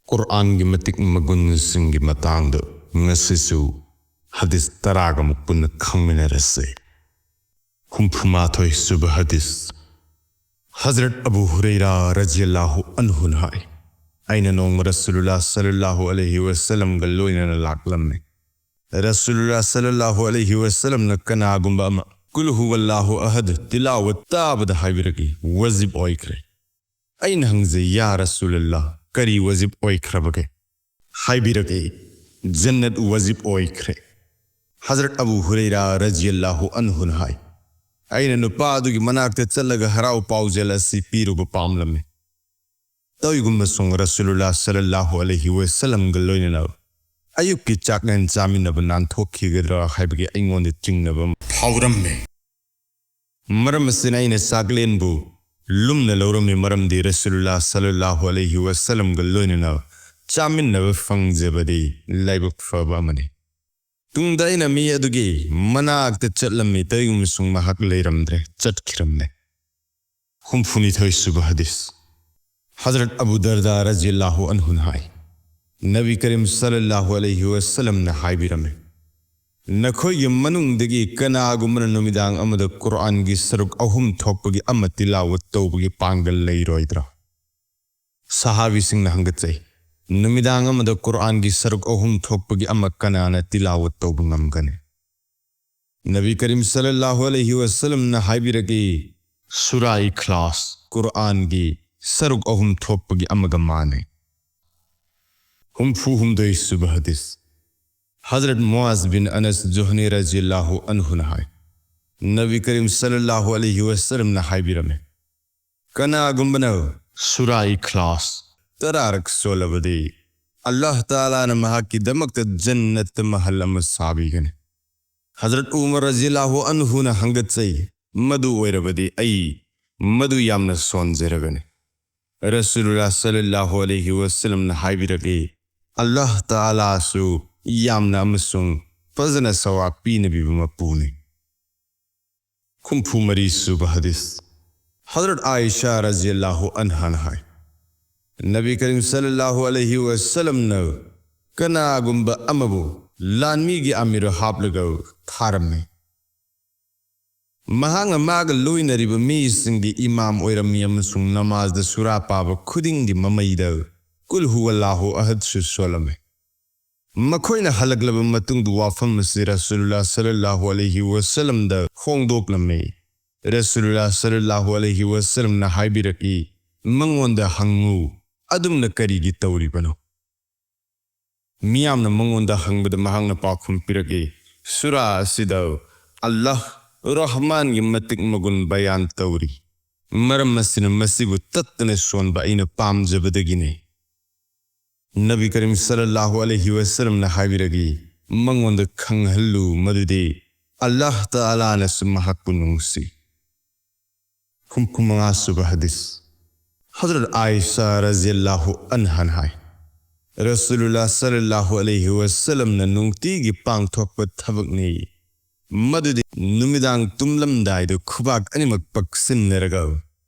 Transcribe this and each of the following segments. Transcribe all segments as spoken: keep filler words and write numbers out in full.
ꯀꯨꯔꯑꯥꯟꯒꯤ ꯃꯇꯤꯛ ꯃꯒꯨꯟꯁꯤꯡꯒꯤ ꯃꯇꯥꯡꯗ ꯉꯁꯤꯁꯨ ꯍꯗꯤꯁ ꯇꯔꯥꯒ ꯑꯃꯨꯛ ꯄꯨꯟꯅ ꯈꯪꯃꯤꯟꯅꯔꯁꯤ꯫ ꯍꯨꯝꯐꯨꯃꯥꯊꯣꯏ ꯁꯨꯕ ꯍꯗꯤꯁ꯫ ꯍꯖꯔꯠ ꯑꯕꯨ ꯍꯨꯔꯩꯔꯥ ꯔꯖꯤꯌꯜꯂꯥꯍꯨ ꯑꯟꯍꯨꯅ ꯍꯥꯏ, ꯑꯩꯅ ꯅꯣꯡꯃ ꯔꯁꯨꯂꯨꯜꯂꯥ ꯁꯜꯂꯜꯂꯥꯍꯨ ꯑꯂꯩꯍꯤ ꯋꯁꯜꯂꯝꯒ ꯂꯣꯏꯅꯅ ꯂꯥꯛꯂꯝꯃꯤ꯫ ꯔꯁꯨꯂꯨꯜꯂꯥ ꯁꯜꯂꯜꯂꯥꯍꯨ ꯑꯂꯩꯍꯤ ꯋꯁꯜꯂꯝꯅ ꯀꯅꯥꯒꯨꯝꯕ ꯑꯃ "ꯀꯨꯜ ꯍꯨꯋꯜꯂꯥꯍꯨ ꯑꯍꯗ" ꯇꯤꯂꯥꯋꯠ ꯇꯥꯕꯗ ꯍꯥꯏꯕꯤꯔꯛꯏ, "ꯋꯥꯖꯤꯕ ꯑꯣꯏꯈ꯭ꯔꯦ"꯫ ꯑꯩꯅ ꯍꯪꯖꯩ, "ꯌꯥ ꯔꯁꯨꯂꯜꯂꯥ, ꯀꯔꯤ ꯋꯥꯖꯤꯕ ꯑꯣꯏꯈ꯭ꯔꯕꯒꯦ?" ꯍꯥꯏꯕꯤꯔꯛꯏ, "ꯖꯟꯅꯠ ꯋꯥꯖꯤꯕ ꯑꯣꯏꯈ꯭ꯔꯦ"꯫ ꯍꯖꯔꯠ ꯑꯕꯨ ꯍꯨꯔꯩꯔꯥ ꯔꯖꯤꯌꯜꯂꯥꯍꯨ ꯑꯟꯍꯨꯅ ꯍꯥꯏ, ꯑꯩꯅ ꯅꯨꯄꯥ ꯑꯗꯨꯒꯤ ꯃꯅꯥꯛꯇ ꯆꯠꯂꯒ ꯍꯔꯥꯎ ꯄꯥꯎꯖꯦꯜ ꯑꯁꯤ ꯄꯤꯔꯨꯕ ꯄꯥꯝꯂꯝꯃꯤ꯫ ꯇꯧꯏꯒꯨꯝꯕꯁꯨꯡ ꯔꯁꯨꯂꯨꯜꯂꯥ ꯁꯜꯂꯜꯂꯥꯍꯨ ꯑꯂꯩꯍꯤ ꯋꯁꯜꯂꯝꯒ ꯂꯣꯏꯅꯅ ꯑꯌꯨꯛꯀꯤ ꯆꯥꯛꯂꯦꯟ ꯆꯥꯃꯤꯟꯅꯕ ꯅꯥꯟꯊꯣꯛꯈꯤꯒꯗ꯭ꯔꯥ ꯍꯥꯏꯕꯒꯤ ꯑꯩꯉꯣꯟꯗ ꯆꯤꯡꯅꯕ ꯑꯃ ꯐꯥꯎꯔꯝꯃꯤ꯫ ꯃꯔꯝ ꯑꯁꯤꯅ ꯑꯩꯅ ꯆꯥꯛꯂꯦꯟꯕꯨ ꯂꯨꯝꯅ ꯂꯧꯔꯝꯃꯤ, ꯃꯔꯝꯗꯤ ꯔꯁꯨꯂꯨꯜꯂꯥ ꯁꯜꯂꯜꯂꯥꯍꯨ ꯑꯂꯩꯍꯤ ꯋꯁꯜꯂꯝꯒ ꯂꯣꯏꯅꯅ ꯆꯥꯃꯤꯟꯅꯕ ꯐꯪꯖꯕꯗꯤ ꯂꯥꯏꯕꯛ ꯐꯕ ꯑꯃꯅꯤ꯫ ꯇꯨꯡꯗ ꯑꯩꯅ ꯃꯤ ꯑꯗꯨꯒꯤ ꯃꯅꯥꯛꯇ ꯆꯠꯂꯝꯃꯤ, ꯇꯧꯏꯒꯨꯝꯕꯁꯨꯡ ꯃꯍꯥꯛ ꯂꯩꯔꯝꯗ꯭ꯔꯦ, ꯆꯠꯈꯤꯔꯝꯂꯦ꯫ ꯍꯨꯝꯐꯨꯅꯤꯊꯣꯏ ꯁꯨꯕ ꯍꯗꯤꯁ꯫ ꯍꯖꯔꯠ ꯑꯕꯨ ꯗꯔꯗꯥ ꯔꯖꯤꯌꯜꯂꯥꯍꯨ ꯑꯟꯍꯨꯅ ꯍꯥꯏ, ꯅꯕꯤ ꯀꯔꯤꯝ ꯁꯜꯂꯜꯂꯥꯍꯨ ꯑꯂꯩꯍꯤ ꯋꯁꯜꯂꯝꯅ ꯍꯥꯏꯕꯤꯔꯝꯃꯤ, "ꯅꯈꯣꯏꯒꯤ ꯃꯅꯨꯡꯗꯒꯤ ꯀꯅꯥꯒꯨꯝꯕꯅ ꯅꯨꯃꯤꯗꯥꯡ ꯑꯃꯗ ꯀꯨꯔꯑꯥꯟꯒꯤ ꯁꯔꯨꯛ ꯑꯍꯨꯝ ꯊꯣꯛꯄꯒꯤ ꯑꯃ ꯇꯤꯂꯥꯋꯠ ꯇꯧꯕꯒꯤ ꯄꯥꯡꯒꯜ ꯂꯩꯔꯣꯏꯗ꯭ꯔꯥ?" ꯁꯍꯥꯕꯤꯁꯤꯡꯅ ꯍꯪꯒꯠꯆꯩ, "ꯅꯨꯃꯤꯗꯥꯡ ꯑꯃꯗ ꯀꯨꯔꯑꯥꯟꯒꯤ ꯁꯔꯨꯛ ꯑꯍꯨꯝ ꯊꯣꯛꯄꯒꯤ ꯑꯃ ꯀꯅꯥꯅ ꯇꯤꯂꯥꯋꯠ ꯇꯧꯕ ꯉꯝꯒꯅꯤ?" ꯅꯕꯤ ꯀꯔꯤꯝ ꯁꯜꯂꯜꯂꯥꯍꯨ ꯑꯂꯩꯍꯤ ꯋꯁꯜꯂꯝꯅ ꯍꯥꯏꯕꯤꯔꯛꯏ, "ꯁꯨꯔꯥ ꯏꯈ꯭ꯂꯥꯁ, ꯀꯨꯔꯑꯥꯟꯒꯤ ꯁꯔꯨꯛ ꯑꯍꯨꯝ ꯊꯣꯛꯄꯒꯤ ꯑꯃꯒ ꯃꯥꯟꯅꯩ"꯫ ꯍꯨꯝꯐꯨ ꯍꯨꯝꯗꯣꯏ ꯁꯨꯕ ꯍꯗꯤꯁ꯫ ꯍꯖꯔꯠ ꯃꯨꯑꯥꯖ ꯕꯤꯟ ꯑꯅꯁ ꯖꯨꯍꯅꯤ ꯔꯖꯤꯌꯜꯂꯥꯍꯨ ꯑꯟꯍꯨꯅ ꯍꯥꯏ, ꯅꯕꯤ ꯀꯔꯤꯝ ꯁꯜꯂꯜꯂꯥꯍꯨ ꯑꯂꯩꯍꯤ ꯋꯁꯜꯂꯝꯅ ꯍꯥꯏꯕꯤꯔꯝꯃꯤ, "ꯀꯅꯥꯒꯨꯝꯕꯅ ꯁꯨꯔꯥ ꯏꯈ꯭ꯂꯥꯁ ꯇꯔꯥꯔꯛ ꯁꯣꯜꯂꯕꯗꯤ, ꯑꯜꯂꯥꯍ ꯇꯥꯂꯥꯅ ꯃꯍꯥꯛꯀꯤꯗꯃꯛꯇ ꯖꯟꯅꯠꯇ ꯃꯍꯜ ꯑꯃ ꯁꯥꯕꯤꯒꯅꯤ"꯫ ꯍꯖꯔꯠ ꯎꯃꯔ ꯔꯖꯤꯌꯜꯂꯥꯍꯨ ꯑꯟꯍꯨꯅ ꯍꯪꯒꯠꯆꯩ, "ꯃꯗꯨ ꯑꯣꯏꯔꯕꯗꯤ ꯑꯩ ꯃꯗꯨ ꯌꯥꯝꯅ ꯁꯣꯟꯖꯔꯒꯅꯤ"꯫ ꯔꯁꯨꯂꯨꯜꯂꯥ ꯁꯜꯂꯜꯂꯥꯍꯨ ꯑꯂꯩꯍꯤ ꯋꯁꯜꯂꯝꯅ ꯍꯥꯏꯕꯤꯔꯛꯏ, "ꯑꯜꯂꯥꯍ ꯇꯥꯂꯥꯁꯨ ꯌꯥꯝꯅ ꯑꯃꯁꯨꯡ ꯐꯖꯅ ꯁꯋꯥꯕ ꯄꯤꯅꯕꯤꯕ ꯃꯄꯨꯅꯤ"꯫ ꯍꯨꯝꯐꯨ ꯃꯔꯤ ꯁꯨꯕ ꯍꯗꯤꯁ꯫ ꯍꯖꯔꯠ ꯑꯥꯏꯁꯥ ꯔꯖꯤꯌꯜꯂꯥꯍꯨ ꯑꯟꯍꯥꯅ ꯍꯥꯏ, ꯅꯕꯤ ꯀꯔꯤꯝ ꯁꯜꯂꯜꯂꯥꯍꯨ ꯑꯂꯩꯍꯤ ꯋꯥꯁꯜꯂꯝꯅ ꯀꯅꯥꯒꯨꯝꯕ ꯑꯃꯕꯨ ꯂꯥꯟꯃꯤꯒꯤ ꯑꯃꯤꯔ ꯍꯥꯞꯂꯒ ꯊꯥꯔꯝꯃꯤ꯫ ꯃꯍꯥꯛꯅ ꯃꯥꯒ ꯂꯣꯏꯅꯔꯤꯕ ꯃꯤꯁꯤꯡꯒꯤ ꯏꯃꯥꯝ ꯑꯣꯏꯔꯝꯃꯤ ꯑꯃꯁꯨꯡ ꯅꯃꯥꯖꯗ ꯁꯨꯔꯥ ꯄꯥꯕ ꯈꯨꯗꯤꯡꯒꯤ ꯃꯃꯩꯗ ꯀꯨꯜ ꯍꯨꯋꯜꯂꯥꯍꯨ ꯑꯍꯗꯁꯨ ꯁꯣꯜꯂꯝꯃꯤ꯫ ꯃꯈꯣꯏꯅ ꯍꯜꯂꯛꯂꯕ ꯃꯇꯨꯡꯗ ꯋꯥꯐꯝ ꯑꯁꯤ ꯔꯁꯨꯂꯨꯜꯂꯥ ꯁꯜꯂꯜꯂꯥꯍꯨ ꯑꯂꯩꯍꯤ ꯋꯥꯁꯜꯂꯝꯗ ꯐꯣꯡꯗꯣꯛꯂꯝꯃꯤ꯫ ꯔꯁꯨꯂꯨꯜꯂꯥ ꯁꯜꯂꯜꯂꯥꯍꯨ ꯑꯂꯩꯍꯤ ꯋꯥꯁꯜꯂꯝꯅ ꯍꯥꯏꯕꯤꯔꯛꯏ, "ꯃꯉꯣꯟꯗ ꯍꯪꯉꯨ, ꯑꯗꯨꯝꯅ ꯀꯔꯤꯒꯤ ꯇꯧꯔꯤꯕꯅꯣ?" ꯃꯤꯌꯥꯝꯅ ꯃꯉꯣꯟꯗ ꯍꯪꯕꯗ ꯃꯍꯥꯛꯅ ꯄꯥꯎꯈꯨꯝ ꯄꯤꯔꯛꯏ, "ꯁꯨꯔꯥ ꯑꯁꯤꯗ ꯑꯜꯂꯥꯍ ꯔꯍꯃꯥꯟꯒꯤ ꯃꯇꯤꯛ ꯃꯒꯨꯟ ꯕꯌꯥꯟ ꯇꯧꯔꯤ꯫ ꯃꯔꯝ ꯑꯁꯤꯅ ꯃꯁꯤꯕꯨ ꯇꯠꯇꯅ ꯁꯣꯟꯕ ꯑꯩꯅ ꯄꯥꯝꯖꯕꯗꯒꯤꯅꯤ꯫" ꯅꯕꯤ ꯀꯔꯤꯝ ꯁꯜꯂꯜꯂꯥꯍꯨ ꯑꯂꯩꯍꯤ ꯋꯥꯁꯜꯂꯝꯅ ꯍꯥꯏꯕꯤꯔꯛꯏ, "ꯃꯉꯣꯟꯗ ꯈꯪꯍꯜꯂꯨ ꯃꯗꯨꯗꯤ ꯑꯜꯂꯥꯍ ꯇꯥꯂꯥꯅꯁꯨ ꯃꯍꯥꯛꯄꯨ ꯅꯨꯡꯁꯤ꯫" ꯍꯨꯝꯐꯨ ꯃꯉꯥ ꯁꯨꯕ ꯍꯗꯤꯁ꯫ ꯍꯖꯔꯠ ꯑꯥꯏꯁꯥ ꯔꯖꯤꯌꯜꯂꯥꯍꯨ ꯑꯟꯍꯥꯅ ꯍꯥꯏ, ꯔꯁꯨꯂꯨꯜꯂꯥ ꯁꯜꯂꯜꯂꯥꯍꯨ ꯑꯂꯩꯍꯤ ꯋꯥꯁꯜꯂꯝꯅ ꯅꯨꯡꯇꯤꯒꯤ ꯄꯥꯡꯊꯣꯛꯄ ꯊꯕꯛꯅꯤ꯫ ꯃꯗꯨꯗꯤ ꯅꯨꯃꯤꯗꯥꯡ ꯇꯨꯝꯂꯝꯗꯥꯏꯗ ꯈꯨꯕꯥꯛ ꯑꯅꯤꯃꯛ ꯄꯛꯁꯤꯟꯅꯔꯒ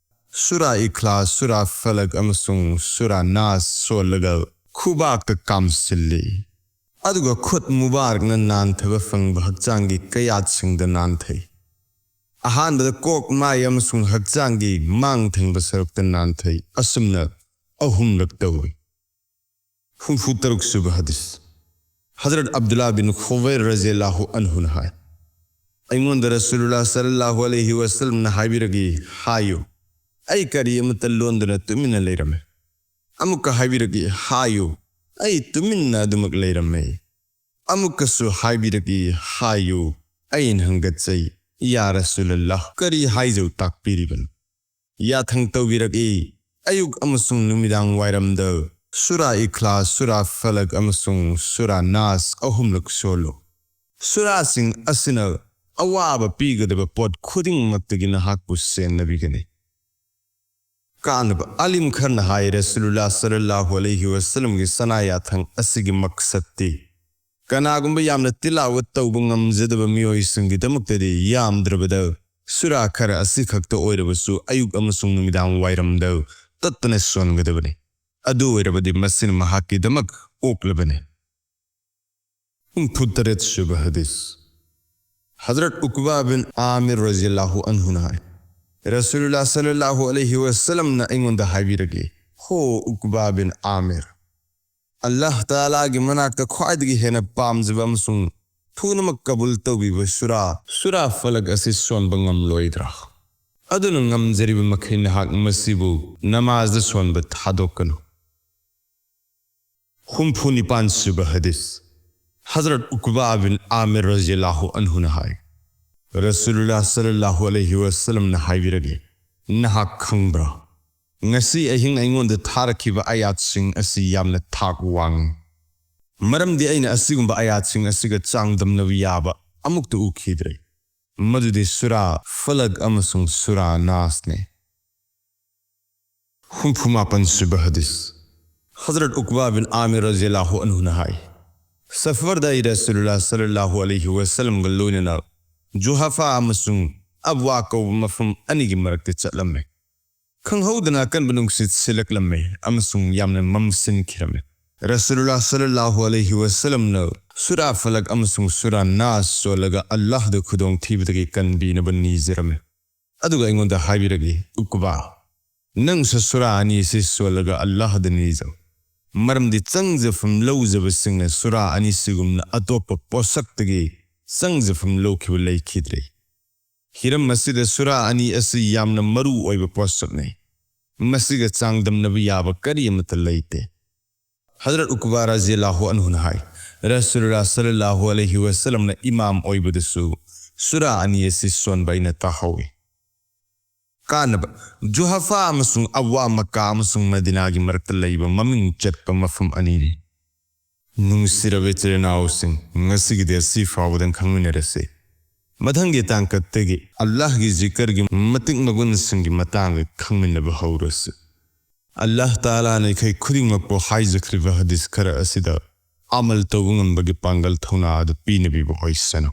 ꯁꯨꯔꯥ ꯏꯈ꯭ꯂꯥꯁ, ꯁꯨꯔꯥ ꯐꯂꯛ ꯑꯃꯁꯨꯡ ꯁꯨꯔꯥ ꯅꯥꯁ ꯁꯣꯜꯂꯒ ꯈꯨꯕꯥꯛꯇ ꯀꯥꯝꯁꯤꯜꯂꯤ꯫ ꯑꯗꯨꯒ ꯈꯨꯠ ꯃꯨꯕꯥꯔꯛꯅ ꯅꯥꯟꯊꯕ ꯐꯪꯕ ꯍꯛꯆꯥꯡꯒꯤ ꯀꯌꯥꯠꯁꯤꯡꯗ ꯅꯥꯟꯊꯩ꯫ ꯑꯍꯥꯟꯕꯗ ꯀꯣꯛ, ꯃꯥꯏ ꯑꯃꯁꯨꯡ ꯍꯛꯆꯥꯡꯒꯤ ꯃꯥꯡ ꯊꯪꯕ ꯁꯔꯨꯛꯇ ꯅꯥꯟꯊꯩ꯫ ꯑꯁꯨꯝꯅ ꯑꯍꯨꯝꯂꯛ ꯇꯧꯏ꯫ ꯍꯨꯝꯐꯨ ꯇꯔꯨꯛ ꯁꯨꯕ ꯍꯗꯤꯁ꯫ ꯍꯖꯔꯠ ꯑꯕꯗꯨꯜꯂꯥ ꯕꯤꯟ ꯈꯨꯕꯩꯔ ꯔꯖꯤꯌꯜꯂꯥꯍꯨ ꯑꯟꯍꯨꯅ ꯍꯥꯏ, ꯑꯩꯉꯣꯟꯗ ꯔꯁꯨꯂꯨꯜꯂꯥ ꯁꯜꯂꯜꯂꯥꯍꯨ ꯑꯂꯩꯍꯤ ꯋꯥꯁꯜꯂꯝꯅ ꯍꯥꯏꯕꯤꯔꯛꯏ, "ꯍꯥꯏꯌꯨ, ꯑꯩ ꯀꯔꯤ ꯑꯃꯠꯇ ꯂꯣꯟꯗꯅ ꯇꯨꯃꯤꯟꯅ ꯂꯩꯔꯝꯃꯦ꯫" ꯑꯃꯨꯛꯀ ꯍꯥꯏꯕꯤꯔꯛꯏ, "ꯍꯥꯏꯌꯨ, ꯑꯩ ꯇꯨꯃꯤꯟꯅ ꯑꯗꯨꯃꯛ ꯂꯩꯔꯝꯃꯦ꯫" ꯑꯃꯨꯛꯀꯁꯨ ꯍꯥꯏꯕꯤꯔꯛꯏ, "ꯍꯥꯏꯌꯨ, ꯑꯩꯅ ꯍꯪꯒꯠꯆꯩ, ꯌꯥ ꯔꯁꯨꯂꯜꯂꯥꯍ, ꯀꯔꯤ ꯍꯥꯏꯖꯧ ꯇꯥꯛꯄꯤꯔꯤꯕꯅꯣ?" ꯌꯥꯊꯪ ꯇꯧꯕꯤꯔꯛꯏ, "ꯑꯌꯨꯛ ꯑꯃꯁꯨꯡ ꯅꯨꯃꯤꯗꯥꯡ ꯋꯥꯏꯔꯝꯗ ꯁꯨꯔꯥ ꯏꯈ꯭ꯂꯥꯁ, ꯁꯨꯔꯥ ꯐꯂꯛ ꯑꯃꯁꯨꯡ ꯁꯨꯔꯥ ꯅꯥꯁ ꯑꯍꯨꯝꯂꯛ ꯁꯣꯜꯂꯨ꯫ ꯁꯨꯔꯥꯁꯤꯡ ꯑꯁꯤꯅ ꯑꯋꯥꯕ ꯄꯤꯒꯗꯕ ꯄꯣꯠ ꯈꯨꯗꯤꯡꯃꯛꯇꯒꯤ ꯅꯍꯥꯛꯄꯨ ꯁꯦꯟꯅꯕꯤꯒꯅꯤ꯫" ꯀꯥꯟꯅꯕ꯫ ꯑꯥꯂꯤꯝ ꯈꯔꯅ ꯍꯥꯏ, ꯔꯁꯨꯂꯨꯜꯂꯥ ꯁꯜꯂꯜꯂꯥꯍꯨ ꯑꯂꯩꯍꯤ ꯋꯥꯁꯜꯂꯝꯒꯤ ꯁꯅꯥ ꯌꯥꯊꯪ ꯑꯁꯤꯒꯤ ꯃꯛꯁꯠꯇꯤ ꯀꯅꯥꯒꯨꯝꯕ ꯌꯥꯝꯅ ꯇꯤꯂꯥꯋꯠ ꯇꯧꯕ ꯉꯝꯖꯗꯕ ꯃꯤꯑꯣꯏꯁꯤꯡꯒꯤꯗꯃꯛꯇꯗꯤ ꯌꯥꯝꯗ꯭ꯔꯕꯗ ꯁꯨꯔꯥ ꯈꯔ ꯑꯁꯤꯈꯛꯇ ꯑꯣꯏꯔꯕꯁꯨ ꯑꯌꯨꯛ ꯑꯃꯁꯨꯡ ꯅꯨꯃꯤꯗꯥꯡ ꯋꯥꯏꯔꯝꯗ ꯇꯠꯇꯅ ꯁꯣꯟꯒꯗꯕꯅꯤ꯫ ꯑꯗꯨ ꯑꯣꯏꯔꯕꯗꯤ ꯃꯁꯤꯅ ꯃꯍꯥꯛꯀꯤꯗꯃꯛ ꯑꯣꯛꯂꯕꯅꯤ꯫ ꯍꯨꯝꯐꯨ ꯇꯔꯦꯠ ꯁꯨꯕ ꯍꯗꯤꯁ꯫ ꯍꯖꯔꯠ ꯎꯛꯕꯥ ꯕꯤꯟ ꯑꯥꯃꯤꯔ ꯔꯖꯤꯌꯜꯂꯥꯍꯨ ꯑꯟꯍꯨꯅ ꯍꯥꯏ, ꯔꯁꯨꯂꯨꯜꯂꯥ ꯁꯜꯂꯜꯂꯥꯍꯨ ꯑꯂꯩꯍꯤ ꯋꯁꯜꯂꯝꯅ ꯑꯩꯉꯣꯟꯗ ꯍꯥꯏꯕꯤꯔꯛꯏ, "ꯍꯣ ꯎꯛꯕꯥ ꯕꯤꯟ ꯑꯥꯃꯤꯔ, ꯑꯜꯂꯥꯍ ꯇꯥꯂꯥꯒꯤ ꯃꯅꯥꯛꯇ ꯈ꯭ꯋꯥꯏꯗꯒꯤ ꯍꯦꯟꯅ ꯄꯥꯝꯖꯕ ꯑꯃꯁꯨꯡ ꯊꯨꯅꯃꯛ ꯀꯕꯨꯜ ꯇꯧꯕꯤꯕ ꯁꯨꯔꯥ, ꯁꯨꯔꯥ ꯐꯂꯛ ꯑꯁꯤ ꯁꯣꯟꯕ ꯉꯝꯂꯣꯏꯗ꯭ꯔꯥ? ꯑꯗꯨꯅ ꯉꯝꯖꯔꯤꯕ ꯃꯈꯩ ꯅꯍꯥꯛ ꯃꯁꯤꯕꯨ ꯅꯃꯥꯖꯗ ꯁꯣꯟꯕ ꯊꯥꯗꯣꯛꯀꯅꯨ"꯫ ꯍꯨꯝꯐꯨ ꯅꯤꯄꯥꯟ ꯁꯨꯕ ꯍꯗꯤꯁ꯫ ꯍꯖꯔꯠ ꯎꯛꯕꯥ ꯕꯤꯟ ꯑꯥꯃꯤꯔ ꯔꯖꯤꯌꯜꯂꯥꯍꯨ ꯑꯟꯍꯨꯅ ꯍꯥꯏ, ꯔꯁꯨꯂꯨꯜꯂꯥ ꯁꯜꯂꯜꯂꯥꯍꯨ ꯑꯂꯩꯍꯤ ꯋꯁꯜꯂꯝꯅ ꯍꯥꯏꯕꯤꯔꯛꯏ, "ꯅꯍꯥꯛ ꯈꯪꯕ꯭ꯔꯥ? ꯉꯁꯤ ꯑꯍꯤꯡ ꯑꯩꯉꯣꯟꯗ ꯊꯥꯔꯛꯈꯤꯕ ꯑꯌꯥꯠꯁꯤꯡ ꯑꯁꯤ ꯌꯥꯝꯅ ꯊꯥꯛ ꯋꯥꯡꯏ, ꯃꯔꯝꯗꯤ ꯑꯩꯅ ꯑꯁꯤꯒꯨꯝꯕ ꯑꯌꯥꯠꯁꯤꯡ ꯑꯁꯤꯒ ꯆꯥꯡꯗꯝꯅꯕ ꯌꯥꯕ ꯑꯃꯨꯛꯇ ꯎꯈꯤꯗ꯭ꯔꯤ꯫ ꯃꯗꯨꯗꯤ ꯁꯨꯔꯥ ꯐꯂꯛ ꯑꯃꯁꯨꯡ ꯁꯨꯔꯥ ꯅꯥꯁꯅꯤ"꯫ ꯍꯨꯝꯐꯨ ꯃꯥꯄꯟ ꯁꯨꯕ ꯍꯗꯤꯁ꯫ ꯍꯖꯔꯠ ꯎꯛꯕꯥ ꯕꯤꯟ ꯑꯥꯃꯤꯔ ꯔꯖꯤꯌꯜꯂꯥꯍꯨ ꯑꯟꯍꯨꯅ ꯍꯥꯏ, ꯁꯐꯔꯗ ꯑꯩ ꯔꯁꯨꯂꯨꯜꯂꯥ ꯁꯜꯂꯜꯂꯥꯍꯨ ꯑꯂꯩꯍꯤ ꯋꯁꯜꯂꯝꯒ ꯂꯣꯏꯅꯅ ꯖꯨꯍꯐꯥ ꯑꯃꯁꯨꯡ ꯑꯕꯋꯥ ꯀꯧꯕ ꯃꯐꯝ ꯑꯅꯤꯒꯤ ꯃꯔꯛꯇ ꯆꯠꯂꯝꯃꯤ꯫ ꯈꯪꯍꯧꯗꯅ ꯑꯀꯟꯕ ꯅꯨꯡꯁꯤꯠ ꯁꯤꯠꯂꯛꯂꯝꯃꯤ ꯑꯃꯁꯨꯡ ꯌꯥꯝꯅ ꯃꯝꯁꯤꯟꯈꯤꯔꯝꯃꯤ꯫ ꯔꯁꯨꯂꯨꯜꯂꯥ ꯁꯜꯂꯜꯂꯥꯍꯨ ꯑꯂꯩꯍꯤ ꯋꯁꯜꯂꯝꯅ ꯁꯨꯔꯥ ꯐꯂꯛ ꯑꯃꯁꯨꯡ ꯁꯨꯔꯥ ꯅꯥꯁ ꯁꯣꯜꯂꯒ ꯑꯜꯂꯥꯍꯗ ꯈꯨꯗꯣꯡꯊꯤꯕꯗꯒꯤ ꯀꯟꯕꯤꯅꯕ ꯅꯤꯖꯔꯝꯃꯤ꯫ ꯑꯗꯨꯒ ꯑꯩꯉꯣꯟꯗ ꯍꯥꯏꯕꯤꯔꯛꯏ, "ꯎꯛꯕꯥ, ꯅꯪꯁꯨ ꯁꯨꯔꯥ ꯑꯅꯤ ꯑꯁꯤ ꯁꯣꯜꯂꯒ ꯑꯜꯂꯥꯍꯗ ꯅꯤꯖꯧ, ꯃꯔꯝꯗꯤ ꯆꯪꯖꯐꯝ ꯂꯧꯖꯕꯁꯤꯡꯅ ꯁꯨꯔꯥ ꯑꯅꯤꯁꯤꯒꯨꯝꯅ ꯑꯇꯣꯞꯄ ꯄꯣꯠꯁꯛꯇꯒꯤ ꯆꯪꯖꯐꯝ ꯂꯧꯈꯤꯕ ꯂꯩꯈꯤꯗ꯭ꯔꯤ"꯫ ꯍꯤꯔꯝ ꯑꯁꯤꯗ ꯁꯨꯔꯥ ꯑꯅꯤ ꯑꯁꯤ ꯌꯥꯝꯅ ꯃꯔꯨ ꯑꯣꯏꯕ ꯄꯣꯠꯁꯛꯅꯤ꯫ ꯃꯁꯤꯒ ꯆꯥꯡꯗꯝꯅꯕ ꯌꯥꯕ ꯀꯔꯤ ꯑꯃꯠꯇ ꯂꯩꯇꯦ꯫ ꯍꯖꯔꯠ ꯎꯛꯕꯥ ꯔꯖꯤꯌꯜꯂꯥꯍꯨ ꯑꯟꯍꯨꯅ ꯍꯥꯏ, ꯔꯁꯨꯂꯨꯜꯂꯥ ꯁꯜꯂꯜꯂꯥꯍꯨ ꯑꯂꯩꯍꯤ ꯋꯁꯜꯂꯝꯅ ꯏꯃꯥꯝ ꯑꯣꯏꯕꯗꯁꯨ ꯁꯨꯔꯥ ꯑꯅꯤ ꯑꯁꯤ ꯁꯣꯟꯕ ꯑꯩꯅ ꯇꯥꯍꯧꯏ꯫ ꯀꯥꯟꯅꯕ: ꯖꯨꯍꯐꯥ ꯑꯃꯁꯨꯡ ꯑꯕꯋꯥ ꯃꯛꯀꯥ ꯑꯃꯁꯨꯡ ꯃꯗꯤꯅꯥꯒꯤ ꯃꯔꯛꯇ ꯂꯩꯕ ꯃꯃꯤꯡ ꯆꯠꯄ ꯃꯐꯝ ꯑꯅꯤꯅꯤ꯫ ꯅꯨꯡꯁꯤꯔꯕ ꯏꯆꯤꯜ ꯏꯅꯥꯎꯁꯤꯡ, ꯉꯁꯤꯒꯤꯗꯤ ꯑꯁꯤ ꯐꯥꯎꯕꯗꯪ ꯈꯪꯃꯤꯟꯅꯔꯁꯤ꯫ ꯃꯊꯪꯒꯤ ꯇꯥꯡꯀꯛꯇꯒꯤ ꯑꯜꯂꯥꯍꯒꯤ ꯖꯤꯀꯔꯒꯤ ꯃꯇꯤꯛ ꯃꯒꯨꯟꯁꯤꯡꯒꯤ ꯃꯇꯥꯡꯗ ꯈꯪꯃꯤꯟꯅꯕ ꯍꯧꯔꯁꯤ꯫ ꯑꯜꯂꯥꯍ ꯇꯥꯂꯥꯅ ꯑꯩꯈꯣꯏ ꯈꯨꯗꯤꯡꯃꯛꯄꯨ ꯍꯥꯏꯖꯈ꯭ꯔꯤꯕ ꯍꯗꯤꯁ ꯈꯔ ꯑꯁꯤꯗ ꯑꯃꯜ ꯇꯧꯕ ꯉꯝꯕꯒꯤ ꯄꯥꯡꯒꯜ ꯊꯧꯅꯥ ꯑꯗꯨ ꯄꯤꯅꯕꯤꯕ ꯑꯣꯏꯁꯅꯨ꯫